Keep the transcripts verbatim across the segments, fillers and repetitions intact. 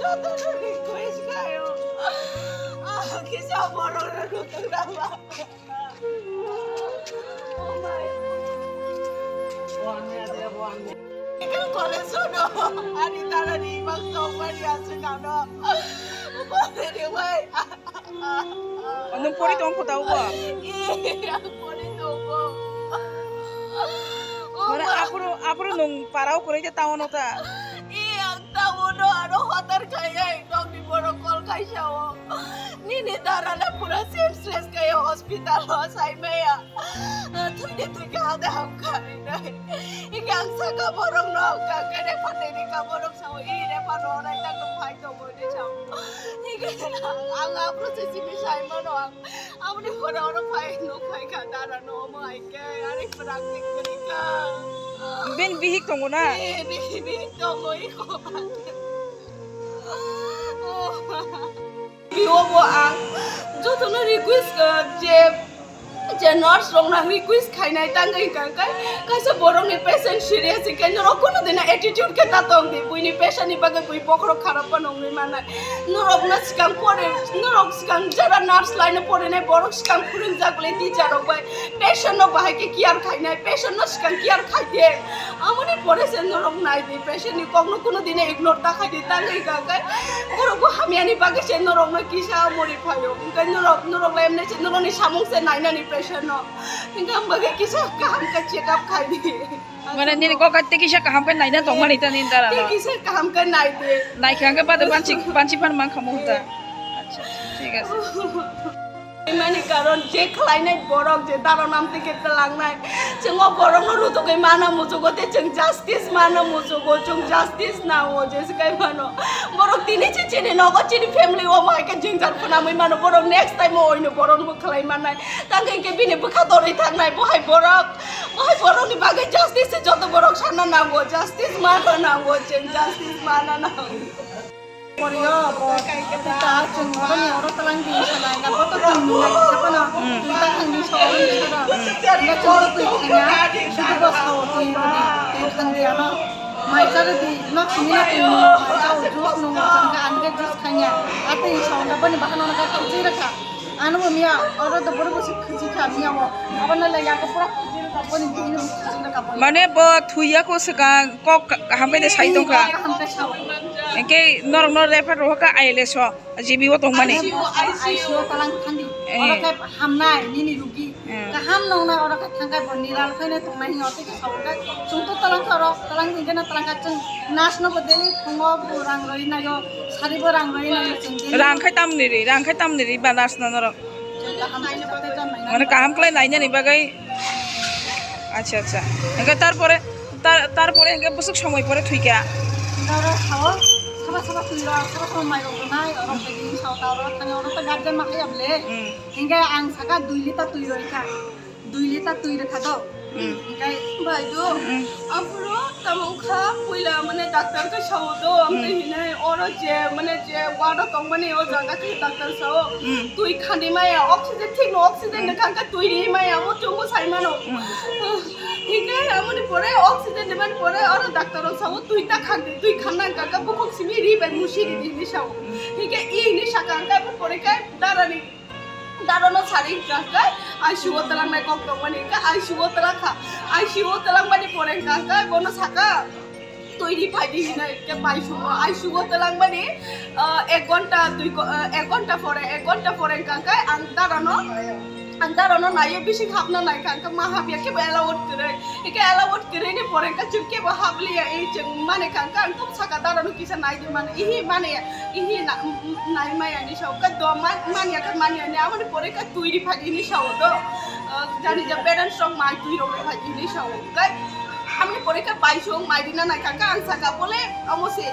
Jotono request khayo. Ah, kisa borok rok nutung rama. Ikan college no, ani tara ni bang tong mani aswk ano. College ni wai. Nung pori tong kho tau bo? Iya, pori tong kho. Mana aphuru, aphuru nung parao kwrwi khe tao no ta? Iya, ang tao no, ano hotar kaya, nokni borok call kaisa o. Nini dara le pura senseless kaya hospital o, sai maya. Thwide thwikha hade hamkha rinai. Hingke ang saka borok no, hingke refer tei rika borok sao, i refer no nai tak no phai tongo hinwi sao. Hingke ang, ang aphuru se simi sai mano ang. Aboni pore oro phai no phai kha dara no omo hai khe, are prak tik kwrwi kha. Ben bihik tongo na? Eh, bihik, bihik tongo, i ko. Biyo bo ang jotono request, uh, je, je nurse rok nang request khainai tangwi hwnkha khe kaisa borokni patient serious hwnkhe norok kunu dina attitude khe ta tong di, buini patient ni bagwi bui bokhorok kharap phano wngwi mannai. Norok no swkang pore, norok swkang jara nurse line o porinai borok swkang phwrwngjak le teacher rok bai patient no bahai khe care khainai, patient no swkang care khai de. Amoni pore se norok nai di, patient ni kok no kunu dina ignore ta khai di, tangwi hwnkha khe borok bo hamya ni bagwi se norok no kisa muri phaio, hwnkhe norok, norok le emne se norok ni samung se nainani patient no, hwnkhe am bagwi kisa kaham khe check up khai di. Mane nini kok katte kisa kaham khe naina tongmani ta nini dara no. Kisa kaham khe nai di. Nai khe hwnkhe bade banchi, banchi phan mang khamu ta. Acha, acha, thik ase. Mani karon je khlainai borok je daro nam tike tlangnai, chwng o borok no rutugwi mana muchugo te chwng justice mana muchugo, chwng justice nango je swkai mano. Borok tini chi chini nogo chini family o hai khe jwngjal phwnamwi mano, borok next time o oino borok no khlai mannai. Tangkhe hwnkhe bini bwkha dorwi thangnai bo hai borok, bo hai borok ni bagwi justice se joto borok sanna nango, justice mana nango, chwng justice mana nango. Poriyo bo ta chwng oro ni oro tlang di sanai na bo to tong ni na kisa pano. Hmm. Twi ta khang di so oro ni soro. Hmm. Ina chwng to twi khanya sudu bo sao twi ro di twi khang di ano. Mai sa di nok sini na twi no mai sa o juice no chwng ka an ke juice khanya. Ate ni sao na bani bahano na ka twi rakha. Ano bo miya oro to boro bo se khuji kha miya bo. Abo na le ya ko pura khuji rakha bani twi no khuji rakha bani. Mane bo thuya ko swkang kok kaham khe de sai tong kha. Kok kaham khe sao. Hingke norok no refer rohor kha I L S o, G B o tongmani. I C U, I C U talang thandi. Eh. Oro khe hamnai nini rugi. Eh. Kaham nongnai oro khe thangkai bo niral khaino tongnai hinwi oro khe sao khe. Chwng to talang kha oro, talang hingke na talang kha chwng nurse no bo daily phungo bo rang roi naio, sari bo rang roi naio chwng daily. Rang khai tamni ri, rang khai tamni ri ba nurse no norok. Chwng kaham khe sa tei jon nai. Mane kaham khlai nainani bagwi. Acha, acha. Hingke tarpore, tar-, tarpore hingke bwswk somoi pore thwikha. Oro sao, saba saba twi rok, saba saba mai rok rwnai, oro phaidi sao ta oro thangwi oro ta guardian ma khaya bole. Hmm. Hingke ang saka dui liter twi roi kha. Dui liter twi rwkha do. Hmm. Hingke bai do. Hmm. Aphuru tamo wngkha puila mane doctor khe sao do, hmm, amtwi hinai oro je mane je ward o tongmani o jaga khe doctor sao. Hmm. Twi khandi maya oxygen thik no oxygen, hmm, ni kangkha twi ri maya o chungo sai mano. Hmm. Hingke amoni pore oxygen ni mani pore oro doctor o sao twi ta khandi twi khanna kangkha bukhuk simi ri bai musi ri di hinwi sao. Hmm. Hingke i hinwi saka hingke amoni pore khe dara ni Daro no sari hwnkha khe I C U o twlangnai kok tongmani hwnkha I C U o twlang kha. I C U o twlang mani pore hwnkha khe bono saka twi ri phai di hinwi khe bai sumo I C U o twlang mani, ah, ek ghonta dui gho-, ah, ek ghonta pore, ek ghonta pore hwnkha khe ang daro no, ang daro no naiyo bising hapna nai kha hwnkha ma hapya khe bo allowed kwrwi. Hwnkhe allowed kwrwi ni pore hwnkha chwng khe bo hapliya, ei chwng mani kha hwnkha ang tok saka daro no kisa nai di mani, ihi mani. Ihi na, m-, m-, nai maya ni sao, ka do ma, manya ka manya ni, aboni pore ka twi ri phai di ni sao do. Ah, jani ja parents rok mai twi rok ri phai di ni sao. Ka, aboni pore ka bai song mai di na nai ka, ka ang saka bole, amo se,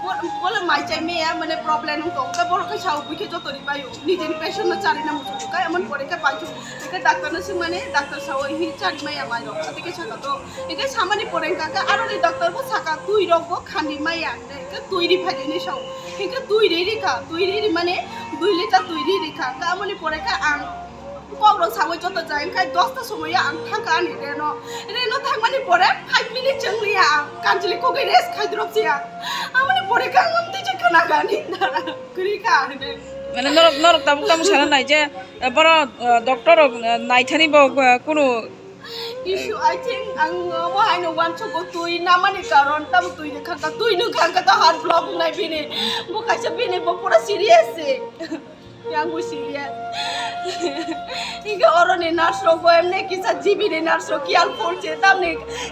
bo-, bole mai chai meya, mane problem wng tong, ka borok ka sao bui khe joto ri bai o. Nijeni patient no chari na muchungo, ka aboni pore ka bai song, ka doctor no swng mane, doctor sao, ihi chari maya mai rok, ati ka saka do. Hingke samani pore hingka khe aroni doctor bo saka twi rok bo khandi maya, hingke twi ri phai di hinwi sao. Hingke twi ri ri kha, twi ri ri mane dui liter twi ri ri kha. Hingke amoni pore khe ang kok rok sawi joto jai, hingke dosta somoyo ang thangkha ani reno. Reno thangmani pore five minute chwng liya ang kanchili kogwi rest khai drop siya. Amoni pore khe ang amtwi Nagani dara kwrwi kha hinwi. Mane norok, norok tabuk tamo sana nai je, eh, boro, eh, doctor rok, eh, naithani bo, eh, kunu Issue, I think ang omo haino uansugo twi namani karon tamo twi ni khangka twi no khangka ta heart block nai bini. Bo kaisa bini bo pura serious se. Yang bo serious. Inga oro ni nurse rok bo emne kisa G B ni nurse rok kial phone se tamni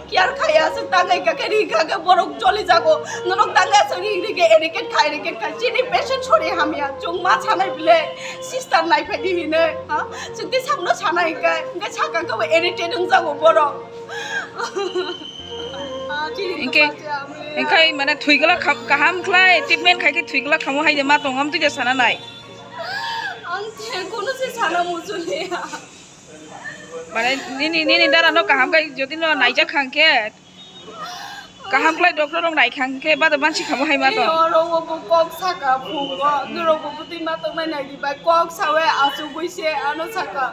kial khaya se tangai ka kari ka ka borok choli jago. Norok tangai se ri ri ke eri ke khai ri ke khai chini patient sori hamya chung ma sanai bile sister nai phai di hinoi ha. Chwngtwi sakno sana hwnkhe, hwnkhe sakha khe bo irritate wngjago borok. Ah, chini Hwnkhe, tongma se ang le. Hwnkhe mane thwigwlak kha-, kaham khlai treatment khai khe thwigwlak khamo hai de ma tong am twi de sana nai. Ang khe kono se sana muchung ya. Mane nini, nini dara no kaham khai jodi no naijak khang khe, kaham khlai doctor rok nai khang khe bada bansi khamo hai ma to. Oro wo bo kok saka phungo, norok bo bwtwi ma tongnai nai di bai kok sawe asugui se ano saka.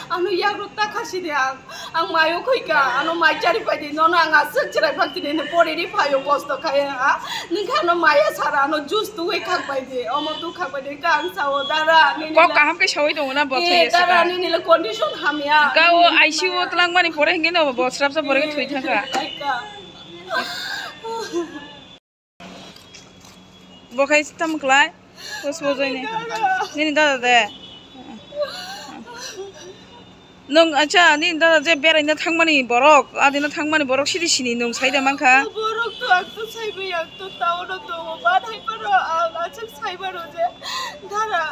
Ano yagrok ta khasi de ang, ang mayo khoi ka, ano mai chari pai di, nono ang aswk chwrai phak tini no pori ri phaio kosto khai ha. Ningkha ano maya sara ano juice tugui khak pai di, omo tu khak pai di, ka ang sao dara nini Kok la- kaham khe sawi tongo na bo Eh, thwi dara saka. Nini la condition hamya. Ka o I C U o twlang mani pore hingke no bo srapsa pore thwi thangka. Laika. Bo khai tam klai. Pos pos ni. Nini dada de. Nung acha nini dada je beraina thangmani borok, adina thangmani borok sidi sini nung saida mankha. Borok to ang to saibai ang to town o tongo, ba thai paro ang achak sai paro je dara,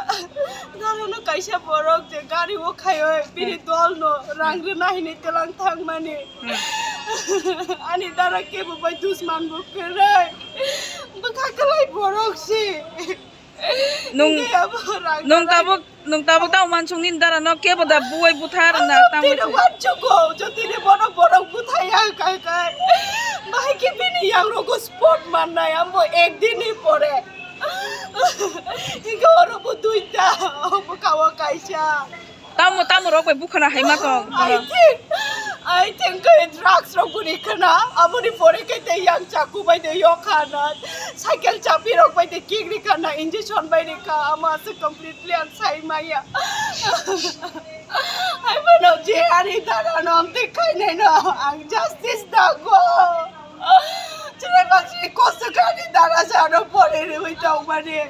dara no kaisa borok je gari o khayo bini dol no rang rwna hinwi twlang thangmani. Ani dara kebo bai dusman bo kwrwi. Bwkha kwlai borok si. Nung, Nge abo rang nung kwlai. Tabuk, nung tabuk tamo mansung nini dara no kebo da buwai buthar na Ang tamo tini se. Wanchugo, jo tini bono borok buthai ang kai kai. Bahai ke bini yang rogo spot mannai ambo ek din ni pore. Inga oro bo duita, obo kawa kaisa. Tamo, tamo rok bai bukhana hai ma tong. I think, I think khe drugs rok buni khana, aboni pore khe tei yang chaku bai de yok khana, cycle chapi rok bai de kik ri khana, injection bai ri kha, ama se completely ang sai maya. Hai bono je ani dara no ang te khai nai no, ang justice da go. Chwrai baksa kosto khe ani dara sa no pore ri bai tong mani.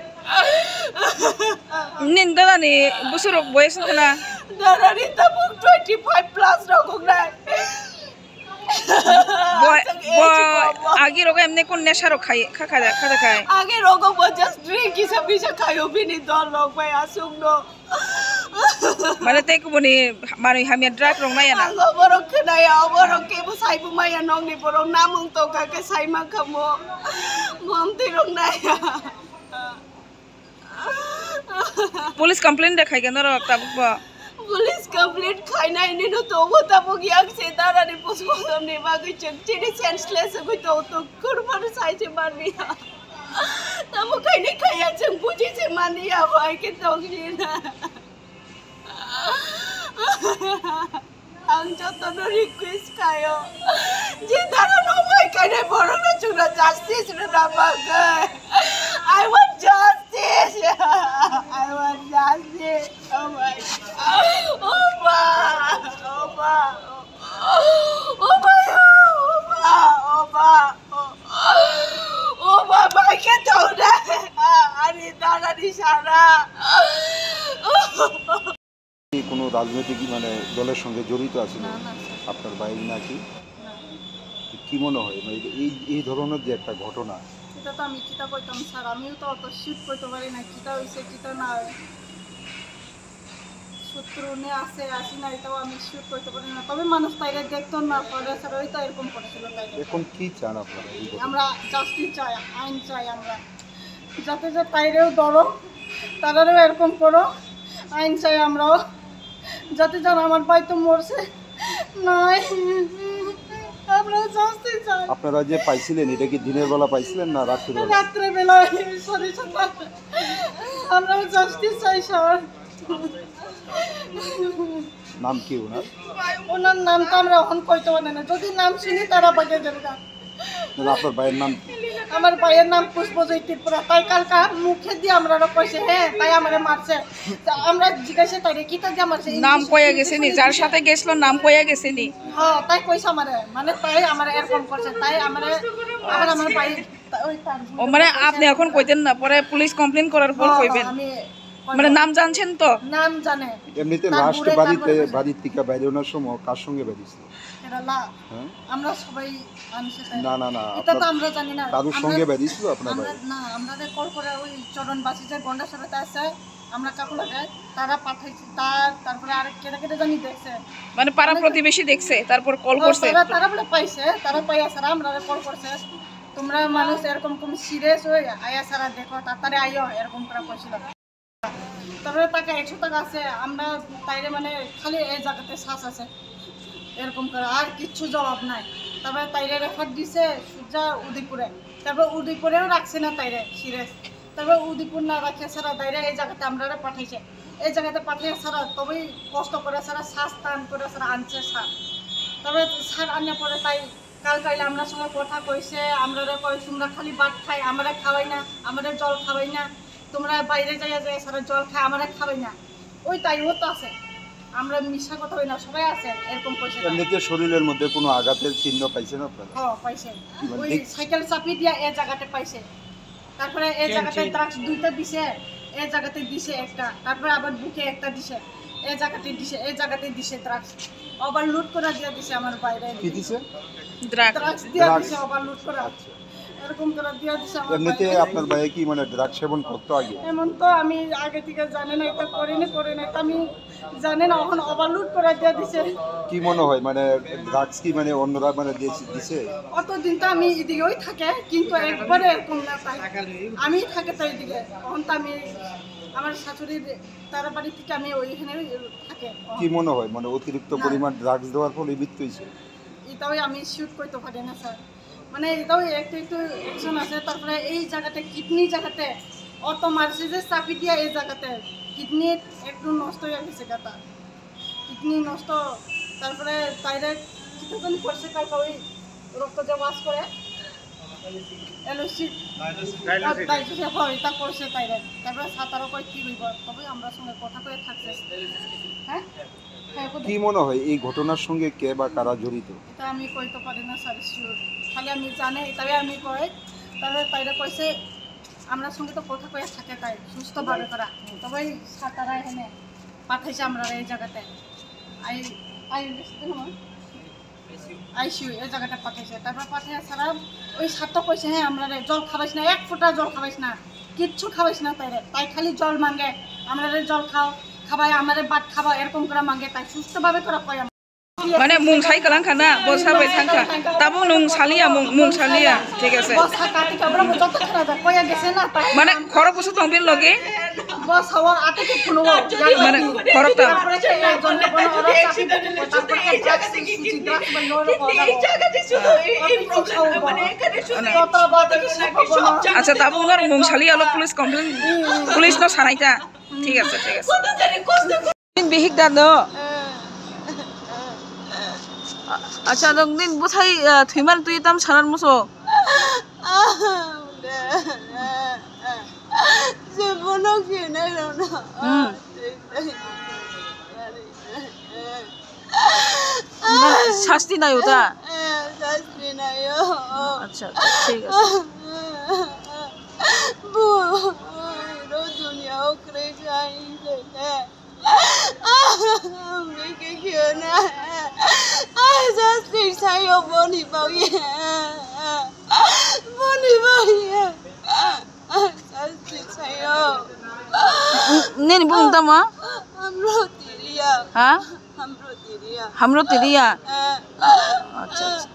Nini dada ni busurok boyes wngkha na? Dada ni tabuk twenty five plus rok wngnai. Bo, Aswk bo age rok emne kun nesha rok khai, kha, kha, kha, kha, khai. Age rogo bo just drink kisa bisa khayo bini dol rok bai aswk no. Mane tei kubuni manwi hamya drug rok naya na? Ang oborok khwnaya, oborok kebo saibo maya nokni borok namung tongkha khe sai mankha mo. Mom twi rok naya. Police complaint de khaikha norok tabuk bo? Police complaint khainai nino tongo tabuk yang se darani postmortem ni bagwi chwng chini senseless wngwi tongo, tong kurmani sai se manliya. Tamo khainai khaiya chwng buji se manliya, abo hai khe tong sina. Ang jotono request khayo, je dara no mai khainai borokno chwngno justice rwna bagwi. I want justice. I want justice. Oh my God. Oh my. Oh my. Oh my. Oh my. Oh my. Oh my. Oh my. Oh my. Bai khe tong de. Ani dada ni sana. কোনো রাজনৈতিক মানে দলের সঙ্গে জড়িত আছিলেন? না, না, স্যার। আপনার ভাই নাকি? না। তো কি মনে হয় মানে এই, এই ধরনের যে একটা ঘটনা? এটা তো আমি কিতা কইতাম স্যার, আমিও তো অত শিওর কইতে পারি না কিতা হইছে কিতা না। শত্রু নে আছে আসি না এটাও আমি শিওর কইতে পারি না, তবে মানুষ তাইরে দেখতো না পারে স্যার, ওই তো এরকম করেছিল তাইরে। এখন কি চান আপনারা এই ঘটনা? আমরা জাস্টিস চাই, আইন চাই আমরা। যাতে যে তাইরেও ধরো, তারারেও এরকম করো, আইন চাই আমরাও। যাতে যেন আমার ভাই তো মরছে, নাই, আমরা শাস্তি চাই। আপনারা যে পাইছিলেন, এটা কি দিনের বেলা পাইছিলেন না রাত্রির বেলা? রাত্রে বেলা, সরি, সকাল। আমরা জাস্টিস চাই, স্যার। নাম কি ওনার? ওনার নাম তো আমরা এখন কইতে পারি না, যদি নাম শুনি তারা বাগে যাবে। না, আপনার ভাইয়ের নাম কি? আমার ভাইয়ের নাম পুষ্পজয় ত্রিপুরা, তাই কালকা মুখে দিয়ে আমরা কইছে, হ্যাঁ, তাই আমারে মারছে। তা আমরা জিজ্ঞাসা তাইরে কিতা দিয়ে মারছে, নাম ইংলিশে, কইয়া ইংলিশে গেছে নি? যার সাথে গেছিল নাম কইয়া গেছে নি? হ্যাঁ, তাই কইছে আমারে, মানে তাই আমারে এরকম করছে, তাই আমারে আবার আমার ভাই, তা-, ওই তার ও, মানে আপনি এখন কইতেন না, পরে পুলিশ কমপ্লেন করার পর হ্যাঁ, কইবেন? হ্যাঁ, আমি কইবো। মানে নাম জানছেন তো? নাম জানে। এমনিতে তার লাস্ট বুড়ে বাড়িতে, তারপরে বাড়ির থেকে বাইরে ওনার সময় কার সঙ্গে বেরিয়েছিল? কেরালা। হ্যাঁ? আমরা সবাই মানুষের তাই। না, না, না, এটা তো আপনার আমরা জানি না। কারোর আমরা, সঙ্গে বেরিয়েছিল আপনার আমরা, ভাই? না, আমরা কল করে ওই চরণবাসী যে গন্ডাছড়াতে আছে, আমরা কাকু লাগে, তারা পাঠাইছি, তার, তারপরে আরেক কেটে কেটে জানি দেখছে। মানে পাড়া মানে প্রতিবেশী দেখছে, তারপর কল ও, করছে? তারা, তারা বলে পাইছে, তারা পাইয়া সারা আমরা কল করছে। তোমরা মানুষ এরকম কম সিরিয়াস হয়ে আয়া সারা দেখো, তাড়াতাড়ি আইও, এরকম করে কইছিল। তারপরে টাকা একশো টাকা আছে, আমরা তাইরে মানে খালি এই জায়গাতে শ্বাস আছে, এরকম করে আর কিচ্ছু জবাব নাই। তারপরে তাইরে রেফার দিছে সুজা উদয়পুরে, তারপরে উদয়পুরেও রাখছে না তাইরে সিরিয়াস। তারপরে উদয়পুর না রাখে সারা তাইরে এই জায়গাতে আমরা পাঠাইছে, এই জায়গাতে পাঠিয়ে সারা তবেই কষ্ট করে সারা শ্বাস টান করে সারা আনছে স্যার। তারপরে স্যার আনার পরে তাই কাল কাইলে আমরা সঙ্গে কথা কইছে, আমরা কই তোমরা খালি ভাত খাই, আমরা খাওয়াই না, আমাদের জল খাওয়াই না, তোমরা বাইরে যাইয়া যাইয়া সারা জল খায়, আমরা খাওয়াই না। ওই তাই ও তো আছে, আমরা মিশা কথা হই না, সবাই আছে, এরকম কইছে তাই। এমনিতে শরীরের মধ্যে কোনো আঘাতের চিহ্ন পাইছেন আপনারা? হ্যাঁ, পাইছে। কি মানে ওই দেখ- সাইকেল চাপি দিয়া এ জায়গাতে পাইছে। তারপরে এই জায়গাতে ড্রাগস দুইটা দিছে, এই জায়গাতে দিছে একটা, তারপরে আবার বুকে একটা দিছে, এই জায়গাতে দিছে, এই জায়গাতে দিছে ড্রাগস। ওভারলোড করে দিয়ে দিছে আমার বাইরে। কি দিছে? ড্রাগস। ড্রাগস দিয়ে দিছে ওভারলোড করা। আচ্ছা। এরকম করে দিয়ে দিছে আমার এমনিতে বাইরে। আপনার ভাইয়ে কি মানে ড্রাগ সেবন করতো আগে? এমন তো আমি আগে থেকে জানি না, এটা করিনি, করি না, এটা আমি জানি না, এখন ওভারলোড করে দিয়ে দিছে। কি মনে হয়, মানে, ড্রাগস কি, মানে, অন্যরা, মানে, দিয়েছে, দিছে? অতদিন তো আমি এদিকেই থাকে, কিন্তু একবারে এরকম না, তাই আমি থাকে তো এদিকে। এখন তো আমি আমার শাশুড়ির তার বাড়ি থেকে আমি ওইখানে থাকে। কি মনে হয়, মানে, অতিরিক্ত না। পরিমাণ ড্রাগস দেওয়ার ফলে মৃত্যু হয়েছে? এটাও আমি শিওর করতে পারি না, স্যার। মানে, এটাও একটু একটু অ্যাকশন আছে। তারপরে এই জায়গাতে, কিডনি জায়গাতে অত মারছে যে চাপি দিয়া, এই জায়গাতে কিডনি একটু নষ্ট হয়ে গেছে গাটা, কিডনি নষ্ট। তারপরে তাইরে কিতা জানি করছে, কালকে ওই রক্ত যে ওয়াশ করে, এলওসি, ডায়ালিসিস। ডায়ালিসিস হয়, এটা করছে তাইরে। তারপরে সাতারো কয় কি হইব, তবে আমরা সঙ্গে কথা করে থাকছে। হ্যাঁ। কি মনে হয় এই ঘটনার সঙ্গে কে বা কারা জড়িত? এটা আমি কইতে পারি না, স্যার, শিওর। খালি আমি জানি, এটাই আমি কই। তাহলে তাইরা কইছে, আমরা সঙ্গে তো কথা কয়ে থাকে, তাই সুস্থভাবে করা। তবে সাতারা এখানে পাঠাইছে আমরা এই জায়গাতে। আই, আই, আইসিইউ এই জায়গাটা পাঠাইছে। তারপর পাঠিয়ে সারা ওই সাতটা কইছে, হ্যাঁ, আমরা রে জল খাবাইস না, এক ফোঁটা জল খাবাইস না, কিচ্ছু খাবাইস না, তাইরে, তাই খালি জল মাঙ্গে, আমরা রে জল খাও, খাবাই, আমারে ভাত খাবাও, এরকম করে মাঙ্গে, তাই সুস্থভাবে করা কয়। Mane mung sai kwlang kha na, bo sa bai thang kha. Tabuk nung saliya, mung, mung saliya. Thik ase. Bo sa kati ka bro, bo joto khna da, koya gese na ta. Mane khorok busu tong pil logi. Bo sa wa ate ke phunu wo. Mane khorok ta. Tarpore se ek jon ke bono oro sapi ko, tarpore ke drugs, suji drugs ba no ro ko da. Ate ki chao bo. Mane kota ba te ki chao bo. Acha, tabuk nor mung saliya lo police complaint. Police no sanai ta. Thik ase, thik ase. Nini bihik da no? Acha, nini bwsai, ah, thwimani twi tam sanar muso? Jebono khenai rokno. Hmm. Sasti naio ta? Sasti naio. Acha, acha, thik ase. Bo, ro duniya o kwrwi kha. Bike khiyo na. Sasti sayo boni bagwi. Boni bagwi. Sasti sayo. Nini bumung tamo? Hamro tiriya. Ha? Hamro tiriya. Hamro tiriya? Acha, acha.